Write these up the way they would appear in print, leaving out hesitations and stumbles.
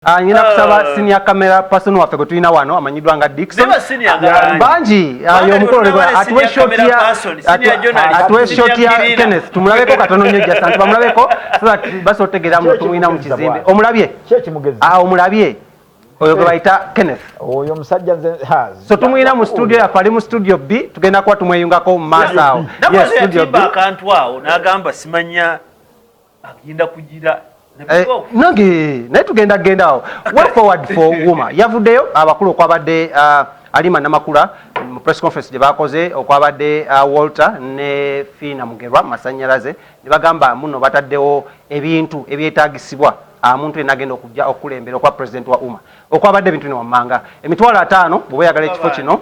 Ah, nyina kusaba senior camera person waffe gwe tulina wano amanyiddwa nga Dickson. Never senior nga bangi. Banga y'omukulu ni olwo bonna atuwe senior shot camera ya person, senior journalist, atuwe senior shot ya cleaner. Kenneth, tumulabeko katono nnyo, just anti bamulabeko so that basobola otegeera muno Ki tumulina mu ekimugezza kizimbe. bw'ati? Omulabye? Ki ekimugezi? Ah, omulabye oyo gwe bayita Kenneth. Oyo omusajja nze ha, So tumulina mu studio yaffe, ali mu studio B, tugenda kuba tumweyungako mu maaso awo. Yes, Nakoze studio B. yatimba akantu awo n'agamba simanya agenda kugira. Nange naye tugenda genda awo. Way forward for UMA, yavuddeyo abakulu okwabadde Alima Namakula mu press conference gye bakoze, okwabadde Walter ne Fiina Mugerwa Masanyalaze, ne bagamba muno bataddewo ebintu ebyetaagisibwa omuntu yenna agenda okujja okukulembera okwa president wa UMA, okwabadde ebintu bino wammanga: 50,000 bw'oba oyagala ekifo kino,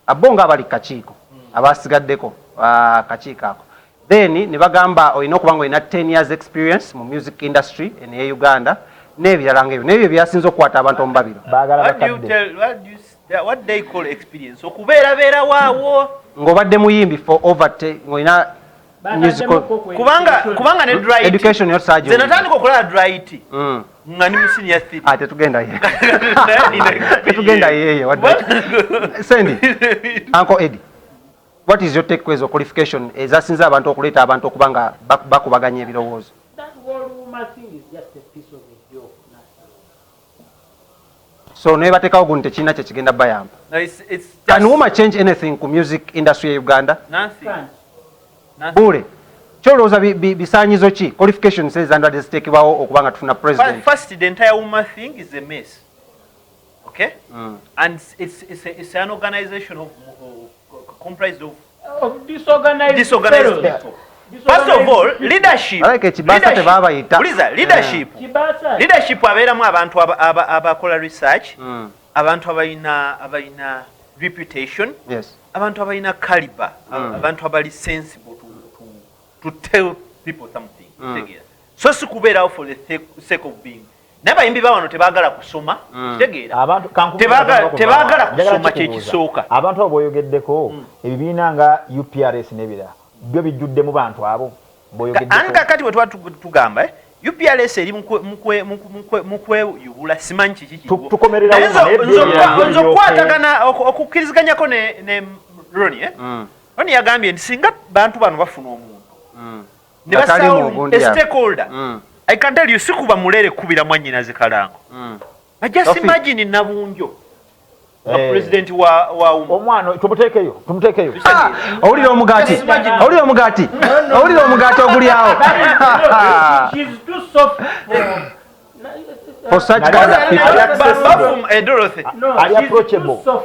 abo nga abali kakiiko abasigaddeko kakiiko ako. Then ne bagamba olina okuba nga olina 10 years experience mu music industry eno ye Uganda n'ebirala ngaebyo, n'ebyo byasinze okukwata abantu omubabiro. Baagala What do you bakadde. tell, what they call experience, okubeerabeera waawo? Ng'obadde muyimbi for over ng'olina musical Kubanga ne dry education yo nze natandika okulaba dry nga ndi mu senior three. Ah, tetugenda ye, tetugenda yeyo wadde. Sendi, Uncle Eddie, what is your take kwezo qualification ezasinze abantu okuleeta abantu okuba nga bakubaganya ebirowoozo? That whole UMA thing is just a piece of a joke. Nothing. So naye bateekawo guno tekirina kyekigenda bayamba. No, it's Can just UMA change anything ku music industry ya Uganda? Nothing. Can't. Nothing. Bule kyolowooza bisaanyizo ki, qualifications ezandwadde ziteekebwawo okuba nga tufuna president? First, the entire UMA thing is a mess. Okay? And it's an organization of comprised of Of disorganized disorganized fellows. people. First of all, leadership. Alabika ekibaasa Leadership. tebaabayita. Buliza, leadership. Kibaasa. Leadership abeeramu abantu abakola research, abantu abalina reputation, abantu abalina caliber, abantu abali sensible to tell people something. Kitegeera? So si kubeerawo for the sake of being. Naye abayimbi ba wano tebaagala kusoma. Kitegeera? Abantu Tebaagala Njagala kusoma. kikubuuza. Kyekisooka. Abantu abo boyogeddeko, ebibiina nga UPRS n'ebirala byo bijjuddemu bantu abo boyogeddeko? Anti kakati bwe tuba tugamba, UPRS eri mu kweyubula, simanyi kiki kiriwo. Tukomererawo Naye naye nze byo okukwatagana okukkiriziganyako ne Roni, eh? Roni yagambye nti singa bantu bano bafuna omuntu ne Nga tali mu basaawo gundi a yabwe. stakeholder. I can tell you, sikuba mulere kubira mwannyinaze kalango. But just Sophie. imagine Nabunjo nga president wa UMA. Omwana tumuteekeyo, tumuteekeyo. Ah, owulira omugaati, owulira omugaati, owulira omugaati oguli awo. She's too soft for For such kind of people. Ali accessible. Dorothy. No, Ali she's approachable. too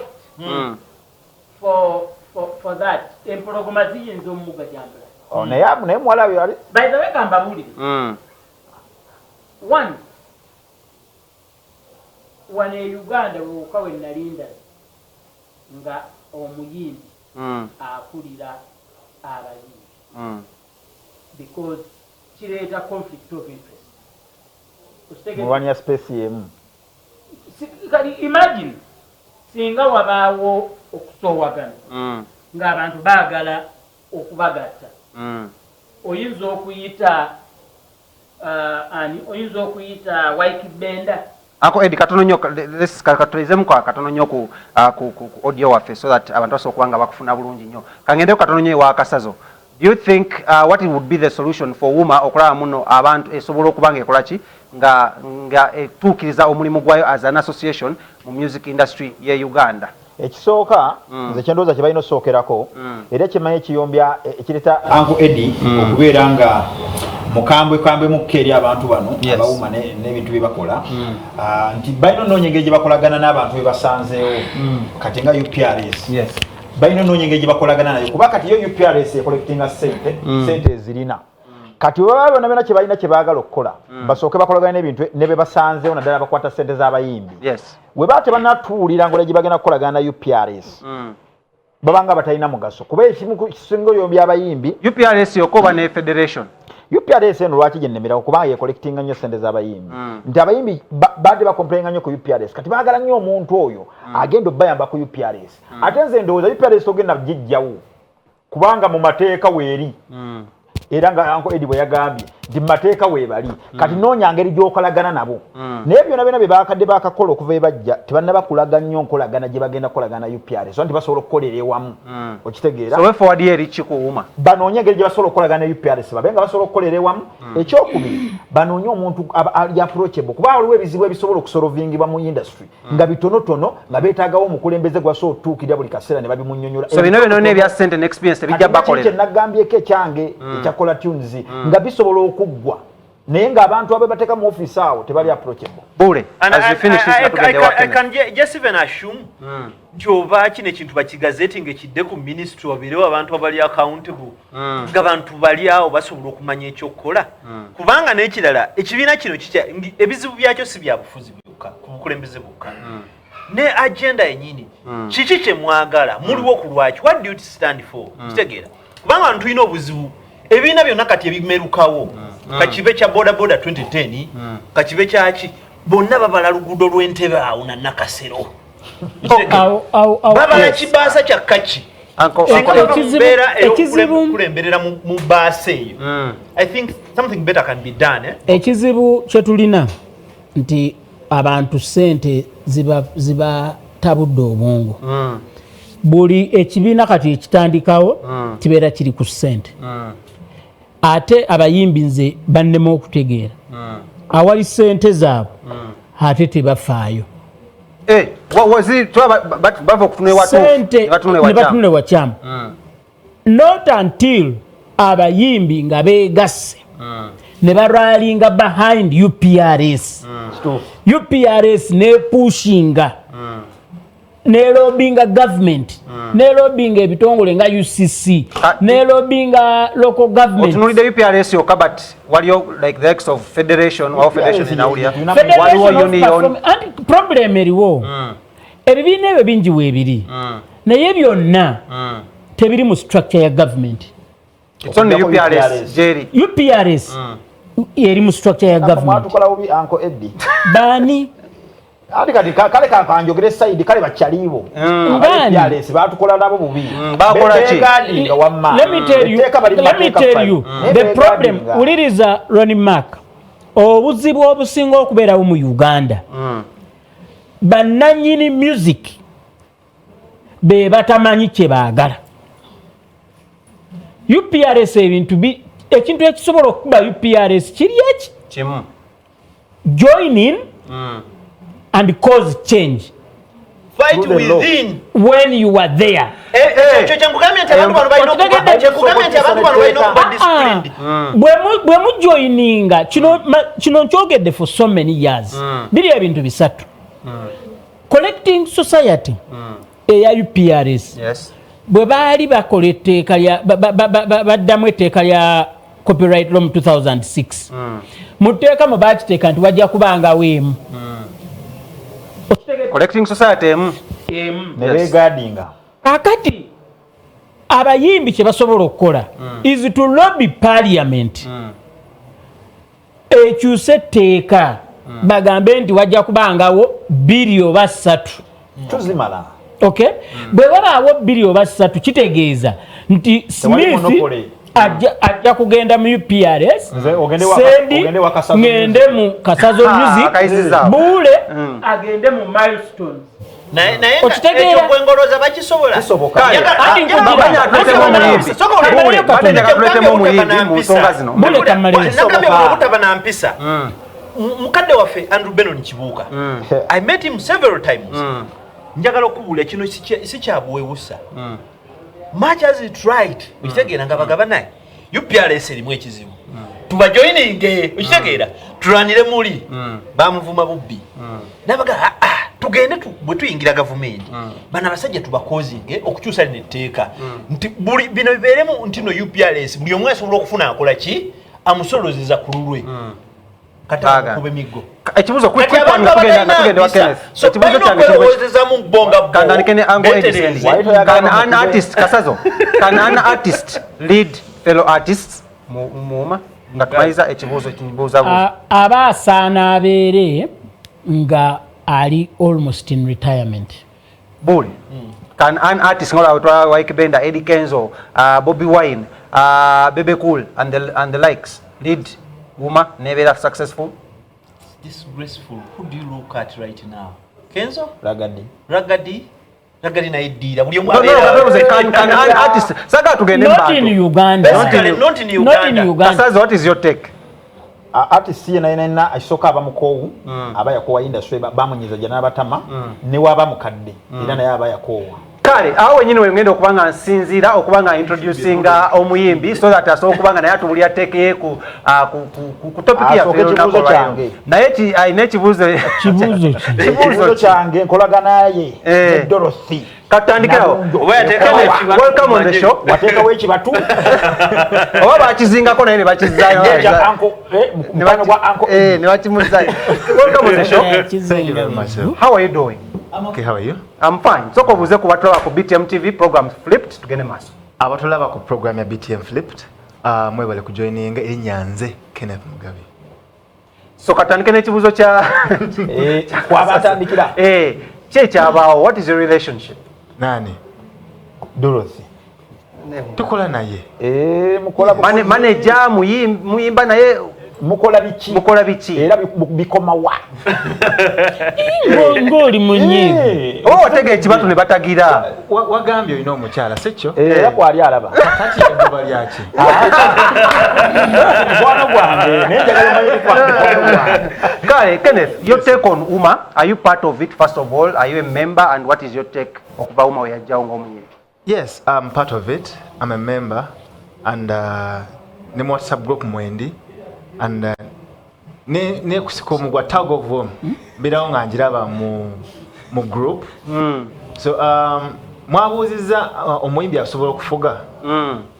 soft for that. Empologoma ziyinza omugajambula. Oh, naye muwala we ali By the way, kambabuulire. One, wano e Uganda wewuka we nalinda nga omuyimbi akulira abayimbi because kireeta conflict of interest. Okitegeera? Mulwanya space yemu. Kati imagine singa wabaawo okusoowagana ng'abantu baagala okubagatta, oyinza okuyita ani, oyinza okuyita Ykee Benda. Ako Edi, katono nnyo, katulezemu kwa katono nnyo ku audio waffe so that abantu basobola okuba nga bakufuna bulungi nnyo. Kangendeko katono nnyo ewa Kasazo. Do you think what would be the solution for UMA okulaba muno abantu esobola okuba nga ekola ki nga etuukiriza omulimu gwayo as an association mu music industry ye Uganda? Ekisooka, nze kyendowooza kye balina osookerako, era kyemanyi ekiyombya ekireeta Uncle Eddie okubeera nga mukambwe kambwe mukka eri abantu bano aba UMA n'ebintu bye bakola, nti balina onoonya engeri gye bakolagana n'abantu be basanzeewo kati nga UPRS. Balina onoonya engeri gye bakolagana nayo, kuba kati yo UPRS ecollectinga sente, sente ezirina kati bwe baba byonna byonna kye balina kye baagala okukola, basooke bakolagana n'ebintu ne be basanzeewo, naddala bakwata sente z'abayimbi. Bwe baba tebanatuwulira ngola gye bagenda kukolagana na UPRS, babanga batalina mugaso, kuba ekimu kisinga oyombya abayimbi. UPRS yokka oba ne federation? UPRS eno lwaki gyennemerako? Kubanga yecollectinga nnyo sente z'abayimbi, nti abayimbi badde bacomplaininga nnyo ku UPRS, kati baagala nnyo omuntu oyo agenda obbayamba ku UPRS. Ate nze ndowooza UPRS ogenda gijjawo, kubanga mu mateeka weeri, era nga Uncle Eddie bwe yagambye Nti mumateeka weebali. Kati noonya ngeri gy'okolagana nabo. Naye byonna byonna bye bakadde bakakola okuva ebajja, tebannabakulaga nnyo nkolagana gye bagenda kukolagana na UPRS, so nti basobola okukolera ewamu. Okitegeera? So way forward eri ki ku UMA? Banoonye engeri gye basobola okukolagana ne UPRS, babe nga basobola okukolera ewamu. Ekyokubiri, banoonye omuntu ali approachable, kuba waliwo ebizibu ebisobola okusolvingibwa mu industry nga bitonotono, nga beetaagawo omukulembeze gwasobola okutuukirira buli kaseera ne babimunnyonnyola. So bino byonna ebya sente ne experience tebijja bakolera. Kye nagambyeko ekyange ekya Kola Tunes, nga bisobola okuggwa, naye ng'abantu abe bateeka mu office awo tebali approachable. Bule, And as we finish this, natugende wa I Kenneth. can just even assume nti oba kino ekintu bakigazetinga ekidde ku ministry, wabeerewo abantu abali accountable, nga bantu bali awo basobola okumanya ekyokukola. Kubanga n'ekirala, ekibiina kino ebizibu byakyo si bya bufuzi byokka, ku bukulembeze bwokka, ne agenda yenyini. Kiki kye mwagala? Muliwo ku lwaki? What do you stand for? Kitegeera? Kubanga wano tulina obuzibu, ebibiina byonna kati ebimerukawo, kakibe kya boda boda 2010, kakibe kyaki, bonna babala luguudo lw'entebe awo na Nakasero. Awo Babala kibaasa kya kaki. Uncle, Singa Uncle, baba mu mbeera ey'okulemberera mu baasa eyo, I think something better can be done, eh? Ekizibu kye tulina nti abantu sente zibatabudde obwongo. Buli ekibiina kati ekitandikawo kibeera kiri ku ssente. Ate abayimbi nze bannema okutegeera, awali ssente zaabwe ate tebafaayo. Eh, bava okutunula ewatuufu, sente ne batunula ne ewakyamu. Batunula ewakyamu. Not until abayimbi nga beegasse ne barallyinga behind UPRS, UPRS nepushinga, nelobbyinga government, nelobbyinga ebitongole nga UCC, nelobbyinga local government. Otunulidde UPRS yokka, but waliyo like the likes of federation, wawo federation enawulira, waliwo Federation of union. Anti problem eriwo, ebibiina ebyo bingi weebiri, naye byonna tebiri mu structure ya government. It's only Okuggyako UPRS UPRS. Jerry. UPRS eri mu structure ya government. Mwatukola bubi, Uncle Eddie. Baani? Ati kati kale kanjogere side, kale bakyalibo. Baani? UPRS batukola nabo bubi. Bakola ki? Begadinga wamma. Let me tell you, Etteeka bali mu let me mateeka tell five. you Naye the problem. begadinga. Wuliriza, Ronnie Mark, obuzibu obusinga okubeerawo mu Uganda, bannannyini music be batamanyi kye baagala. UPRS ebintu ekintu ekisobola okukuba UPRS kiri eki Kimu. Join in and cause change. Fight Through the law. within. When you are there. Eh, ekyo kyenkugambye nti abantu bano balina okuba, Okitegedde? kyenkugambye nti abantu bano balina okuba disciplined. Bwe mujoininga kino, kino nkyogedde for so many years. Biri ebintu bisatu. Collecting society eya UPRS, bwe baali bakola etteeka lya baddamu etteeka lya copyright law mu 2006, mu tteeka mwe bakiteeka nti wajja kubangawo emu. Okitegedde? Collecting society emu. Emu. Ne begadinga. Kakati abayimbi kye basobola okukola is to lobby parliament ekyuse etteeka, bagambe nti wajja kubangawo bbiri oba ssatu. Tuzimala. Okay, bwe wabaawo bbiri oba ssatu, kitegeeza nti Tewali Smith monopoly. ajja kugenda mu UPRS, Nze ogende Sendi ogende wa Kasazo ngende Music. mu Kasazo Ah, Music, akayisizaawo. Buule agende mu Milestones. Naye nga Okitegeera? ekyo gwengolooza bakisobola. Kisoboka. Anti nkubira. Banya atuletemu omuyimbi. Buule, Bade njagala tuletemu omuyimbi mu nsonga zino. Buule kamaleyo. Nagambye buno obutaba na mpisa. Mukadde waffe Andrew Benon Kibuuka, I met him several times. Njagala okubuulira kino, si kyabuwewusa. Much as it right, okitegeera, nga bagaba naye UPRS erimu ekizibu, tubajoininge, okitegeera, tulwanire muli. Bamuvuma bubbi nabaga, "Ah, ah, tugende bwe tuyingira gavumenti, bano abasajja tubakozinge okukyusa lino etteeka nti buli bino bibeeremu nti no UPRS buli omu asobola okufuna akola ki amusolozeza ku lulwe." Kati Baagala. amukuba emiggo. Ekibuuzo Kati quick one, abantu tugenda abalina wa mpisa, Kenneth. so Ekibuuzo balina kyange kiri okwerowoozezamu bo nga bo Kandandike ne Uncle Eddie beetereeze. Sendi. Wali toyagala Can an mukube. artist, Kasazo, can an artist lead fellow artists mu muuma nga tumaliza ekibuuzo kibuuza buuza. Aba asaana abeere nga ali almost in retirement. Bull. Can an artist ngola otwa Ykee Benda, Eddie Kenzo, Bobby Wine, Bebe Cool and the likes lead UMA nebeera successful? Disgraceful. Who do you look at right now? Kenzo? Ragga Dee. Ragga Dee? Ragga Dee naye ddiira buli omu. No, no, no, can artist saga tugende. Not in Uganda. Basically, not in Uganda. Not in Uganda. Kasazi, what is your take? Artist ye naye nena akisooka aba mukoowu, aba yakoowa industry, bamunyiza gya n'abatama, ne waaba mukadde era naye aba yakoowa. Kale awo wenyini wengenda okuba nga nsinziira okuba nga introducinga omuyimbi so that asobola okuba nga naye atubulira take ye ku topic yaffe ekibuuzo kyange. Naye alina ekibuuzo. Kibuuzo ki? Ekibuuzo kyange, nkolagana ye ne Dorothy. Katandikirawo. Welcome on the show. Wateekawo ekibatu. Oba bakizingako naye ne bakizaayo. Mukwano gwa Uncle. Ne bakimuzaayo. Welcome on the show. Thank you very much, sir. How are you doing? Okay, how are you? I'm fine. Sooka obuuze ku batulaba ku BTM TV program Flipped, tugende maaso. Abatulaba ku program ya BTM Flipped, mwebale kujoininga. Erinnya nze Kenneth Mugabi. So katandike n'ekibuuzo kya Kwabatandikira. Ki ekyabaawo? What is your relationship? Nani? Dorothy. Tukola naye. Mukola Manager, muyimba naye? Mukola biki? Mukola biki? Era bikoma wa? Ng'oli munyiivu. Oba watega ekibatu ne batagira. Wagambye olina omukyala, si kyo? Era kwali alaba. Kati edduba lyaki? Mukwano gwange, naye njagala omanye mukwano gwange. Kale, Kenneth, your take on UMA, are you part of it first of all? Are you a member and what is your take okuva UMA we yajjawo ng'omuyimbi? Yes, I'm part of it. I'm a member and ne mu WhatsApp group mwendi and ne kusika omugwa tug of war mbirawo nga njiraba mu group. So mwabuuzizza omuyimbi asobola okufuga.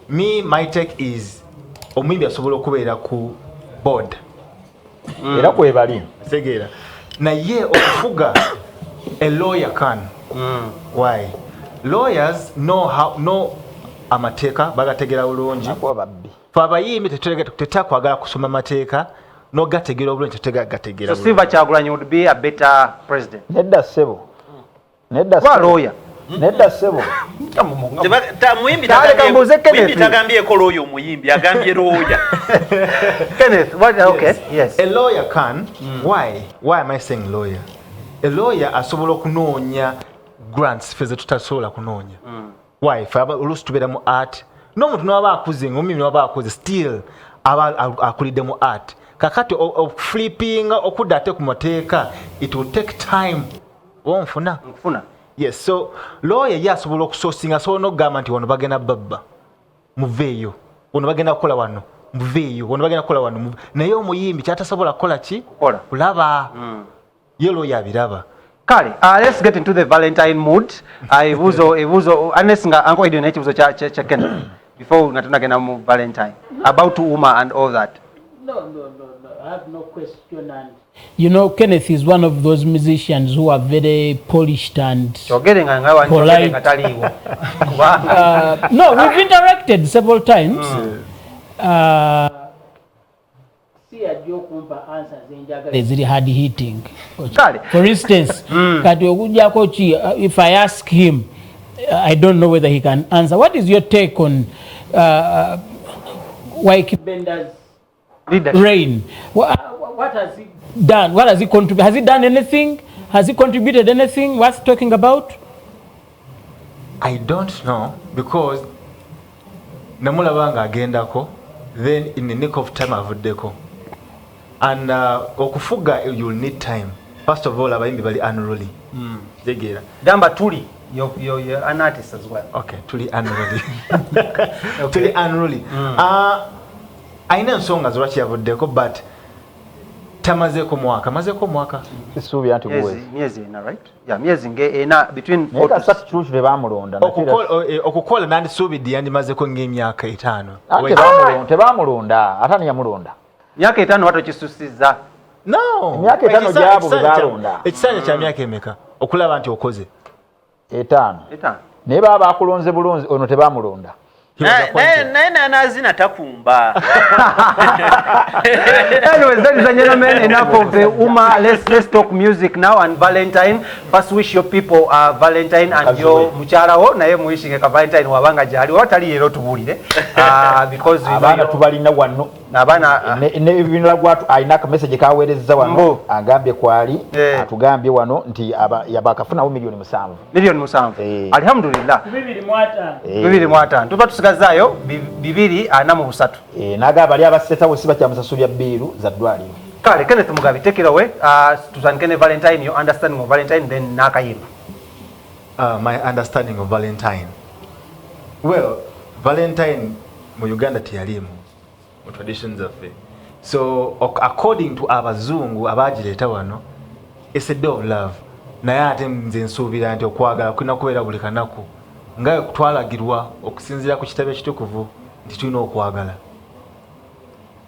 Me, my take is omuyimbi asobola okubeera ku board. Era kwebali. Tegeera. Naye okufuga, a lawyer can. Why? Lawyers know how, know amateeka bagategeera bulungi. Nakuba babbi. Fe abayimbi tetakwagala kusoma mateeka n'ogategeera obulungi, tetegagategeera. So Silver Kyagulanyi would be a better president? Nedda ssebo. Nedda Kuba ssebo. lawyer. Nedda ssebo. Muyimbi Kale kambuuze Kenneth. Muyimbi tagambyeko lawyer, omuyimbi agambye lawyer. Kenneth, what, okay, yes. A lawyer can. Why? Why am I saying lawyer? A lawyer asobola okunoonya grants ffe ze tutasobola kunoonya. Why? Ffe oluusi tubeera mu art n'omuntu n'waba akuze, ng'omuyimbi n'waba akuze, still aba akulidde mu art. Kakati okuflippinga okudda ate ku mateeka, it will take time. Onfuna? Nkufuna. Yes, so lawyer ye asobola okusourcinga, asobola n'okugamba nti wano bagenda babba, muveeyo, wano bagenda kukola wano, muveeyo, wano bagenda kukola wano, naye omuyimbi kyatasobola kukola ki? Kukola. Kulaba. Ye lawyer abiraba. Kale, let's get into the Valentine mood. Ebuzo, unless nga Uncle Eddie n'ekibuzo kya Kenneth before nga tunagenda mu Valentine about UMA and all that. No. I have no question. And you know, Kenneth is one of those musicians who are very polished and Kyogere nga polite. nga taliiwo. Kubanga No, we've interacted several times. Si ajja okumpa answers enjagala eziri hard hitting. Kale. For instance, kati okujjako ki, if I ask him, I don't know whether he can answer. What is your take on Ykee Benda's leadership. Reign? What has he done? What has he contributed? Has he done anything? Has he contributed anything worth talking about? I don't know because namulaba ng'agendako, then in the nick of time avuddeko and okufuga, you'll need time. First of all, abayimbi bali unruly. Tegeera. Gamba tuli, you're an artist as well. Okay, tuli unruly, tuli unruly. Ayina ensonga zolwaki yavuddeko, but tamazeeko mwaka, amazeeko omwaka. Sisuubira nti Myezi guweze. Myezi ena, right? Yeah, myezi nge ena between Naye four to kasita kituufu tebamulonda. Okukola nandisuubidde yandimazeko ng'emyaka 5. Ate tebamulonda, ate ani yamulonda? Myaka 5 watokisusiza. No. Emyaka 5 gyabo bwe baalonda. Ekisanja kya myaka emeka okulaba nti okoze? 5. 5. Naye baba bakulonze bulonzi, ono tebamulonda. He was appointed. Naye nanazina takumba. Anyways, ladies and gentlemen, enough of the UMA. Let's talk music now and Valentine. First, wish your people Valentine and your mukyala wo naye muwishinge ka Valentine wabanga gyali oba tali leero tubuulire, because we know Abaana tubalina wano. Abaana. Nebinula gwatu alina akamessage kaweerezza wano. Mbu. Agambye kwali atugambye wano nti yabakafunawo 7 million. 7 million. Alhamdulillah. 25. 25, tuba tusigazaayo 243. N'agamba bali abasetawo si bakyamusasulya bill za ddwaliro. Kale, Kenneth Mugabi, take it away. Tutandike ne Valentine, your understanding of Valentine, then n'akayimba. My understanding of Valentine, well, Valentine mu Uganda teyalimu mu traditions zaffe. So according to abazungu abagireeta wano, it's a day of love, naye ate nze nsuubira nti okwagala kulina kubeera buli kanaku nga twalagirwa okusinziira ku kitabo ekitukuvu nti tulina okwagala.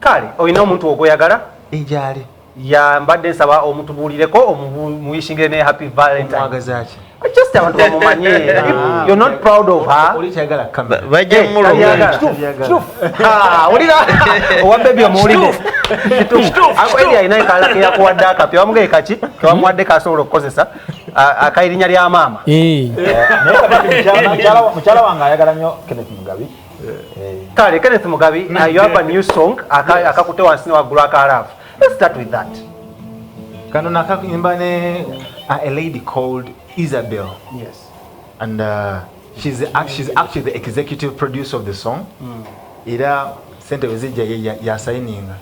Kale, olina omuntu ogweyagala? Ejali. Yambadde nsaba omutubuulireko, omuyishingire ne happy Valentine. Omwagaza ki? Just abantu bamumanye. If you're not proud of her. Oli tayagala kamera. Bajja Eh, muloga. tayagala. Ah, wulira owa baby, omuwulire. Ako Edi alina ekalala ke yakuwadde akapya, wamugaye kaki kewamuwadde kasobola okukozesa akairinya lya maama. Naye kakati mukyala wange ayagala nnyo Kenneth Mugabi. Kale, Kenneth Mugabi, you have a new song akakute wansi ne waggulu aka love. Let's start with that. Kano nakayimba ne a lady called Isabel. And she's actually the executive producer of the song. Era sente wezijja ye yasayininga.